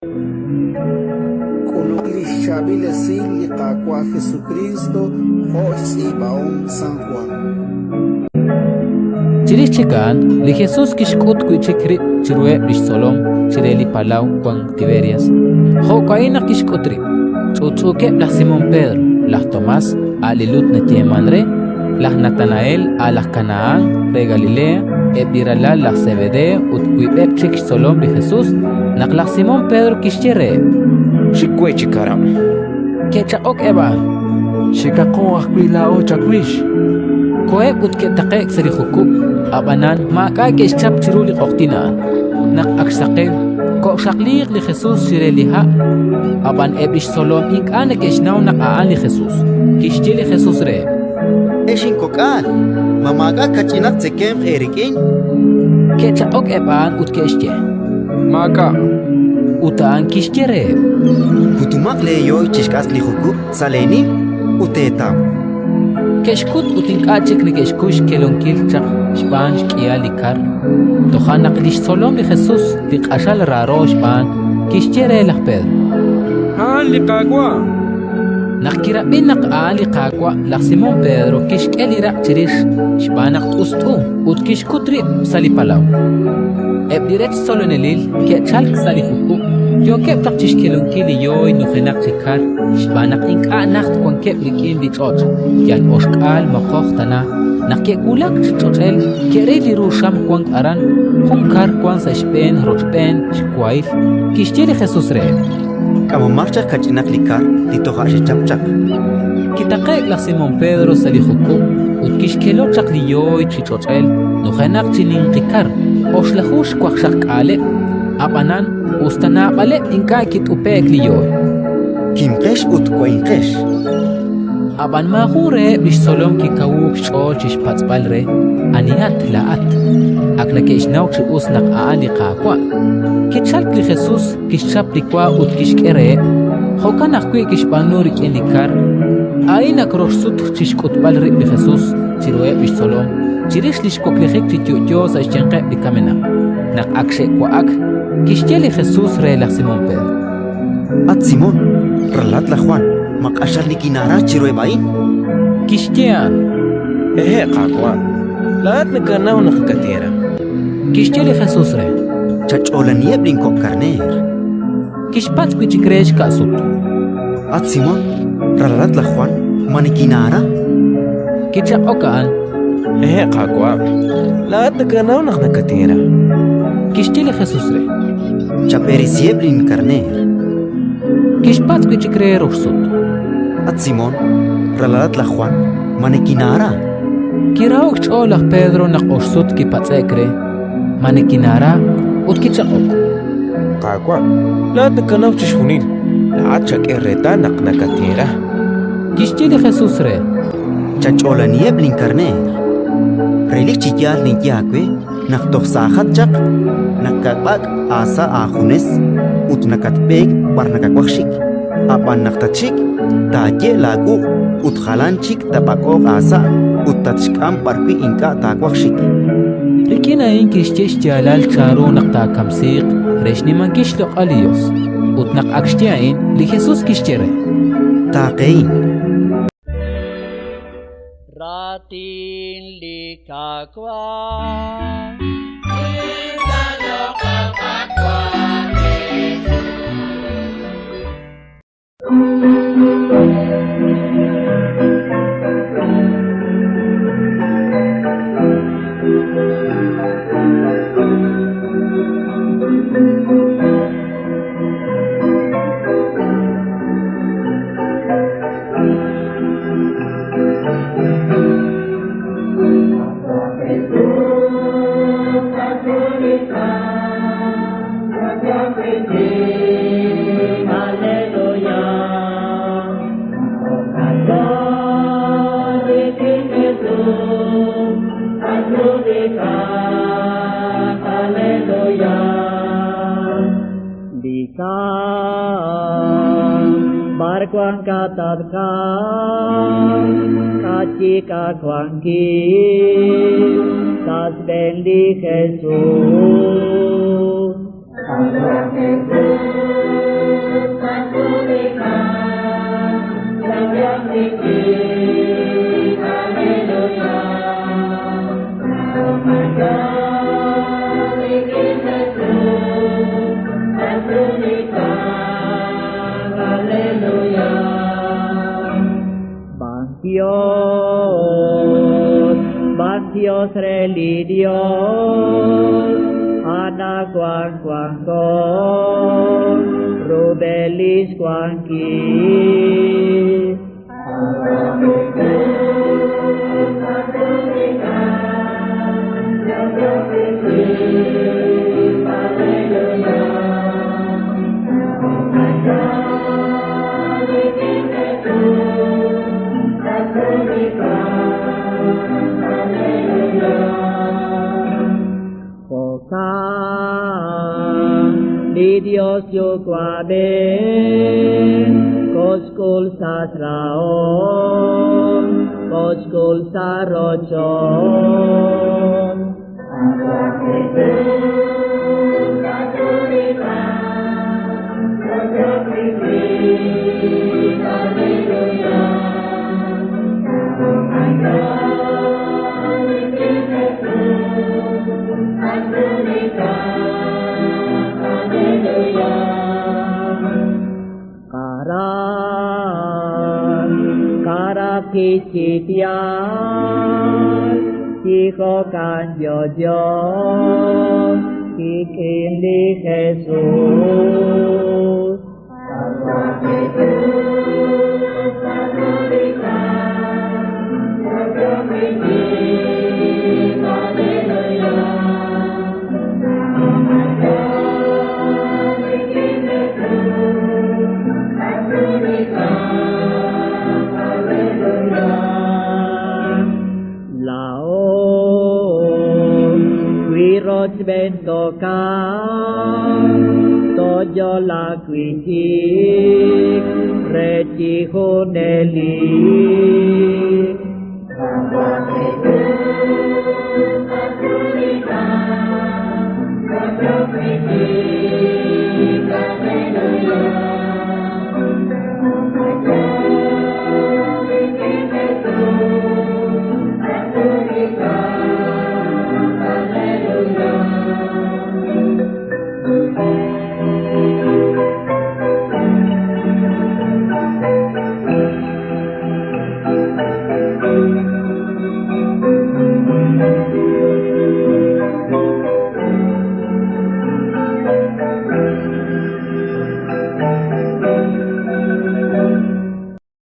K'uluk li xchaab'il esil li Qaawa' Jesukriist jo' xtz'iib'ahom San Jwan. Chirix chik a'an, li Jesus kixk'ut wi' chik rib' chiruheb' li xtzolom chire li palaw wank Tiberias. Jo'ka'in naq kixk'ut rib': ch'utch'uukeb' laj Simón Pedro, laj Tomás, a' li Lut nayeemank re, laj Natanael, a' laj Kanahán re Galilea, eb' li ralal laj Sebedeo ut wiib'eb' chik xtzolom li Jesus. Naq laj Simón Pedro kixye reheb': Xik we chi karab'k. Ke'chaq'ok eb' a'an: Xikaqo ajwi' laa'o chawix. Koheb' ut ke'taqe'k sa' li jukub', ab'anan maak'a' ke'xchap chiru li q'oqyink a'an. Naq ak xsaqew, koxxaqliiq li Jesus chire li ha', ab'an eb' li xtzolom ink'a' neke'xnaw naq a'an li Jesus. Kixye li Jesus reheb': Ex inkok'al, ma maak'a' kach'inaq tzekemq eerik'in? Ke'chaq'ok eb' a'an ut ke'xye: Maak'a'. Ut a'an kixye reheb': Kutumaq leeyooy chi xk'atq li jukub' sa' leenim ut teetaw. Ke'xkut ut ink'a' chik neke'xkuy xkelonkil chaq xb'aan xk'ihal li kar. Toja' naq li xtzolom li Jesus, li q'axal raaro xb'aan, kixye re laj Pedro: A'an li Qaawa'! Naq kirab'i naq a'an li Qaawa', laj Simón Pedro kixk'e li raq' chirix xb'aan naq t'ust'u ut kixkut rib' sa' li palaw. Eb' li rech tzolonelil ke'chalk sa' li jukub', yookeb' chaq chi xkelonkil li yooy nujenaq chi kar xb'aan naq ink'a' najt wankeb' rik'in li ch'och', yal oxk'aal moqoj tana. Naq ke'wulak chi ch'och'el, ke'ril li ru xam wank aran, jun kar wank sa' xb'een rochb'een xwahil. Kixye li Jesus reheb': K'amomaq chaq kach'inaq li kar li toja' xechap chaq. Kitaqe'k laj Simón Pedro sa' li jukub' ut kixkelo chaq li yooy chi ch'och'el nujenaq chi ninqi kar, oxlaju xwaqxaqk'aaleb'. Ab'anan, us ta naab'aleb' ink'a' kit'upe'k li yooy. Kimqex ut wa'inqex. Ab'an maajun reheb' li xtzolom kikawuuk xch'ool chi xpatz'b'al re: Anihat laa'at? Ak neke'xnaw chi us naq a'an li Qaawa'. Kichalk li Jesus, kixchap li wa ut kixk'e reheb'. Jo'kan ajwi' kixb'aanu rik'in li kar. A'in ak rox sut chi xk'utb'al rib' li Jesus chiruheb' li xtzolom chirix li xwaklijik chi yo'yo sa' xyanqeb' li kamenaq. Naq ak xe'wa'ak, kixye li Jesus re laj Simón Pedro: At Simón, ralat laj Jwan, ma q'axal nikinaara chiruheb' a'in? Kixye a'an: Hehe', Qaawa', laa'at nakanaw naq nakatinra. Kixye li Jesus re: Chach'oolaniheb' linkok' karneer. Kixpatz' wi' chik re xka'sut: At Simón, ralalat laj Jwan, ma nikinaara? Kichaq'ok a'an: Hehe', Qaawa', laa'at nakanaw naq nakatinra. Kixye li Jesus re: Chab'eresiheb' linkarneer. Kixpatz' wi' chik re rox sut: At Simón, ralalat laj Jwan, ma nikinaara? Kiraho'k xch'ool laj Pedro naq ox sut kipatz'e'k re: Ma nikinaara? Ut kichaq'ok: Qaawa', laa'at nakanaw chixjunil, laa'at xak'e reetal naq nakatinra. Kixye li Jesus re: Chach'oolaniheb' linkarneer. Relik chi yaal ninye aawe naq toj saajat chaq, nakab'ak' aasa' aajunes ut nakatb'eek b'ar nakawaj xik; ab'an naq tatxik, taaye' laawuq' ut jalan chik taab'ak'oq aasa' ut tatxk'am b'arwi' ink'a' taawaj xik. Rik'in a'in kixye xyaalal chanru naq taakamsiiq re xnimankil xloq'al li Yos. Ut naq ak xye a'in, li Jesus kixye re: Taaqehin. Raatin li Qaawa'. Dios, bantiyos re li Dios, anakwan kwanko, rubelis kwanki. Jo'kan li Dios Yuwa'b'ej koxk'ul sa' xrahom, koxk'ul sa' rochoch. Karan, karakichitian, chijokan yoyo, kik'in li Jesus. Lao, wi rochb'en tokan, toyo la kwichik, re chi junelik.